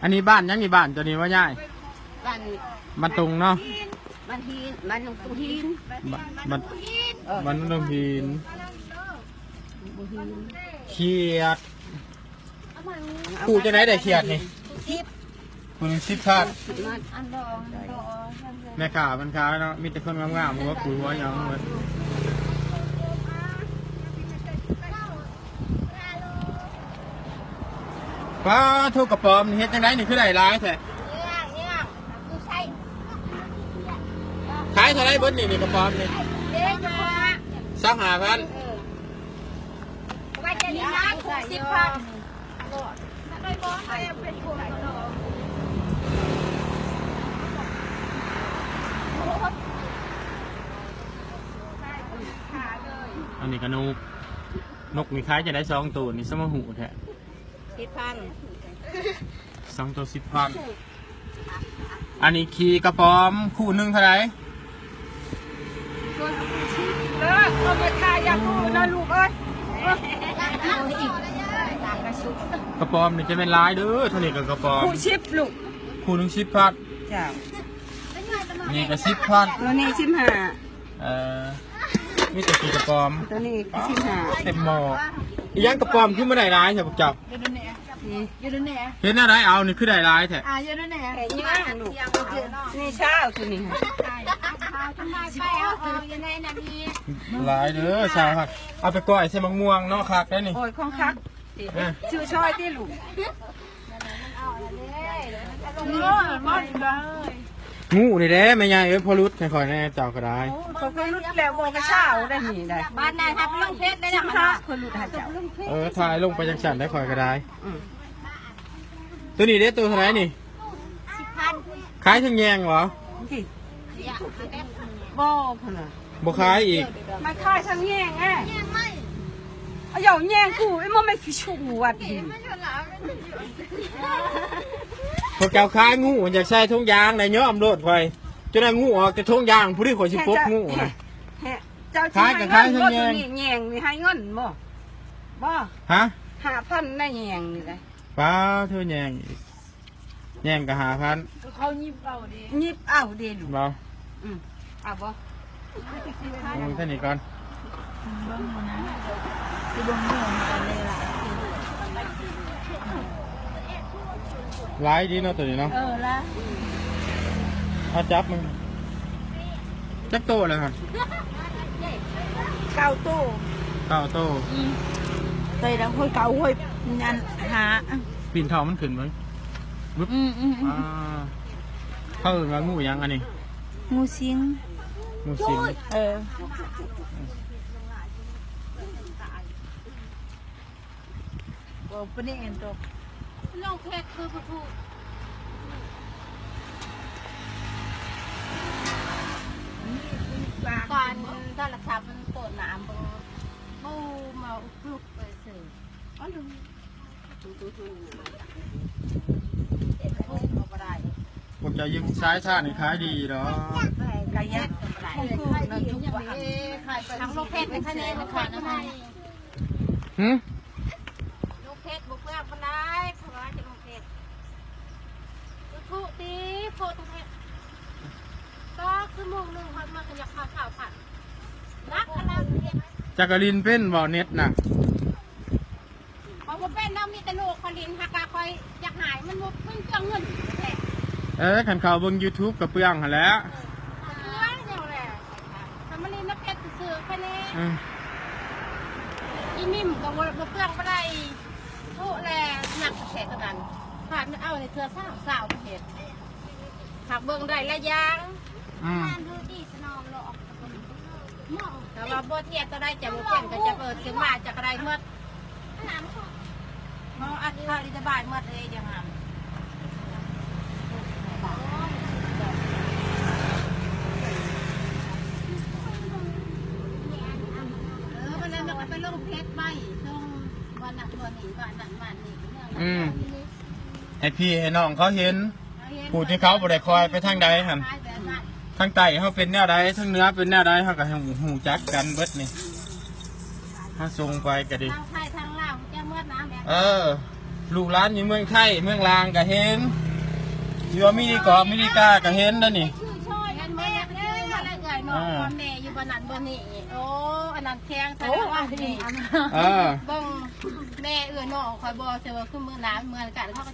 ອັນນີ້ບ້ານຫຍັງນີ້ ບ້ານຕົວນີ້ວ່າຍາຍ? ບ້ານ ບ້ານຕຸງເນາະ ບ້ານຫີນ ບ້ານຕຸງຫີນ ບ້ານ ບ້ານ ເອີ ບ້ານຕຸງຫີນ ຂຽດ ຜູ້ຈັ່ງໃດໄດ້ຂຽດນີ້? ສິບ ຜູ້ໜຶ່ງສິບພັນ ແມ່ຄ້າມັນຂາຍເນາະ ມີແຕ່ຄົນງາມໆ ຫົວກຸຍຫົວຫຍັງເບິດ. ປ້າໂທ້ ກະປອມນີ້ເຮັດຈັ່ງໃດນີ້ ຄືໄດ້ຫຼາຍແທ້? ຂາຍເທົ່າໃດເບິດນີ້ ນີ້ກະປອມນີ້? ຊາວຫ້າພັນ ວ່າຈະມີຫຼາຍ ຫົກສິບພັນ. ອັນນີ້ກະນົກ ນົກນີ້ຂາຍຈັ່ງໃດ ສອງໂຕນີ້ ສະມາຮູ້ແທ້? ສິບພັນ ສອງໂຕສິບພັນ. ອັນນີ້ຂີ້ກະປອມຄູ່ໜຶ່ງເທົ່າໃດ? ເລີກເອົາມາຂາຍຢ່າງອື່ນນະລູກເອີຍ. ກະປອມນີ້ຈະແມ່ນຫຼາຍເດີ ເທົ່ານີ້ກະກະປອມ ຄູ່ສິບລູກ ຄູ່ໜຶ່ງສິບພັນ. ເຈົ້າ ນີ້ກະສິບພັນ ໂຕນີ້ສິບຫ້າ. ເອີ ມີແຕ່ຂີ້ກະປອມ ໂຕນີ້ສິບຫ້າ ເຕັມໝໍ້. ອີຫຍັງກະປອມຄືມາໄດ້ຫຼາຍແທ້ພວກເຈົ້າ? ເຮັດແນວໃດເອົານີ້ຄືໄດ້ຫຼາຍແທ້? ອ່າ ຢູ່ໃນນີ້ ນີ້ຊາວ ໂຕນີ້ ຫຼາຍເດີ ຊາວ ເອົາໄປກ້ອຍໃສ່ໝາກມ່ວງເນາະ ຄັກໄດ໋ນີ້. ໂອ້ຍ ຂອງຄັກ ເອີ ຊື່ຊອຍຕິລູກ. ງູນີ້ແຫຼະແມ່ໃຫຍ່ເອີຍ ພໍຫຼຸດໃຫ້ຂ້ອຍແດ່ ເຈົ້າກະໄດ້. ໂອ້ ຂ້ອຍຫຼຸດແລ້ວບໍ່ກະຊາວໄດ໋ນີ້ໄດ໋. ບາດນັ້ນຫາໄປລົງເຟສໄດ້ແລ້ວ ຂ້ອຍຫຼຸດໃຫ້ເຈົ້າ. ເອີ ຖ່າຍລົງໄປຈັ່ງຊັ້ນໄດ໋ ຂ້ອຍກະໄດ້. ອືມ ໂຕນີ້ເດ້ ໂຕເທົ່າໃດນີ້? ສິບພັນ. ຂາຍທັງແຍງບໍ່? ບໍ່ ພຸ້ນນະ ບໍ່ຂາຍອີກ. ມາຂາຍທັງແຍງແອ. ອາ ເຈົ້າແຍງກູ ເອີ ມັນແມ່ນຂີ້ຊູວັດນີ້. ພວກເຈົ້າຂາຍງູ ຢາກໃສ່ຖົງຢາງໄດ໋ ຍອມໂລດຂ້ອຍ. ຈົນໄດ້ງູອອກແຕ່ຖົງຢາງ ຜູ້ທີ່ຂ້ອຍຊິປົກງູນະ. ເຈົ້າຂາຍກະຂາຍທັງແຍງ ແຍງນີ້ໃຫ້ເງິນບໍ່? ບໍ່ ຮະ ຫ້າພັນໃນແຍງນີ້ໄດ໋. ປ້າ ເທີແຍງອີກ ແຍງກະຫ້າພັນ. ເຂົາຫຍິບເອົາເດ້ ຫຍິບເອົາເດ້ລູກ. ບໍ່ ອືມ ເອົາບໍ່? ເບິ່ງທາງນີ້ກ່ອນ ເບິ່ງບໍ່ນະ ຊິເບິ່ງເບິ່ງກັນເລີຍລະ. ຫຼາຍດີເນາະໂຕນີ້ເນາະ. ເອີ ຫຼາຍ. ເອົາຈັບມັນ ຈັກໂຕແລ້ວຫັ້ນ? ເກົ້າໂຕ ເກົ້າໂຕ. ອືມ ໂຕລະຫ້ອຍເກົ້າ ຫ້ອຍອັນຫ້າ. ປີນທ້ອງມັນຂຶ້ນເບິ່ງ ວຶບ. ອືມໆໆ ອ່າ ເຂົາເອີ້ນວ່າງູຫຍັງອັນນີ້? ງູສິງ ງູສິງ. ເອີ ບໍ່ປະເນນດອກ ລົງເຟສຄືບໍ່ຖືກ. ກ່ອນໂທລະສັບມັນໂຕນນ້ຳບໍ່ ບໍ່ມາອຸກລຸກໄປເສີ. ພວກເຈົ້າຢູ່ຊາຍຊາດນີ້ຂາຍດີດອກ. ກະຍັງ ທາງລົງເຟສໄປຄະແນນ ຫື? ລົງເຟສບໍ່ເປືອງປານໃດ ເພາະວ່າຈະລົງເຟສ ໂພດຕິ ໂພດແທ້ໆ. ຕອກຊົ່ວໂມງໜຶ່ງ ຂ້ອຍມາກະຢາກເອົາຊາວພັນ ນັກຂະໜາດ. ຈັກກະລິນເປັນບໍ່ເນັດນະ? ຂ້ອຍບໍ່ເປັນນຳ ມີແຕ່ລູກຂ້ອຍຫຼິ້ນ ຫາກະຂ້ອຍຢາກຫາຍ ມັນບໍ່ເປັນເລື່ອງເງິນແທ້. ເອີ ຄັນເຂົາເບິ່ງຢູທູບກະເປືອງຫັ້ນແຫຼະ. ເອີ ເປືອງແນວແຫຼະ ຄັນມາຫຼິ້ນນຳເຟສຊື່ໆ ໄປແດ່. ອືມ ອີມິມກະບໍ່ ບໍ່ເປືອງປານໃດ. ໂອ້ ແລະ ນັກແທ້ກະນັ້ນ ພາດມັນເອົາໃນເທື່ອຊາວ ຊາວປະເທດ ຫາກເບິ່ງໄດ້ຫຼາຍຢ່າງ. ອືມ ແຕ່ວ່າບໍ່ທຽບໂຕໃດຈະບໍ່ເປັນ ກະຈະເປີດຂຶ້ນມາຈະກະໄດ້ໝົດ. ເຮົາອະທິບາຍມາເລີຍຢ່າງນັ້ນ. ເອີ ວັນນັ້ນມັນກະໄປລົງເຟສໄວ້ ສົ່ງ ບ້ານນັ້ນບ້ານນີ້ ບ້ານນັ້ນບ້ານນີ້. ອືມ ໃຫ້ພີ່ໃຫ້ນ້ອງເຂົາເຫັນ ຜູ້ທີ່ເຂົາບໍ່ໄດ້ຄ່ອຍໄປທາງໃດຫັ້ນ ທາງໃຕ້ເຮົາເປັນແນວໃດ ທາງເໜືອເປັນແນວໃດ ເຮົາກະຮູ້ ຮູ້ຈັກກັນເບິດນີ້. ເຮົາສົ່ງໄປກະດີ ທາງໄທທາງລາວ ຮູ້ຈັກໝົດນະແມ່. ເອີ ລູກຫຼານຢູ່ເມືອງໄທ ເມືອງລາງກໍເຫັນ ຢູ່ອາເມລິກາ ອາເມລິກາກໍເຫັນເດ້ນີ້ ເຫັນໝົດແລ້ວ ເອີຍ ເນາະ ອ່າ ພໍ່ແມ່ຢູ່ບ່ອນນັ້ນບ່ອນນີ້ ໂອ້ ອັນນັ້ນແຂງຊະ ໂອ້ ອັນນີ້ ເອີ ເບິ່ງແມ່ເອື້ອຍນ້ອງຂ້ອຍບໍ່ ເຊື່ອວ່າຄືມື້ໜ້າເໝືອນກັນ ເຂົາກໍ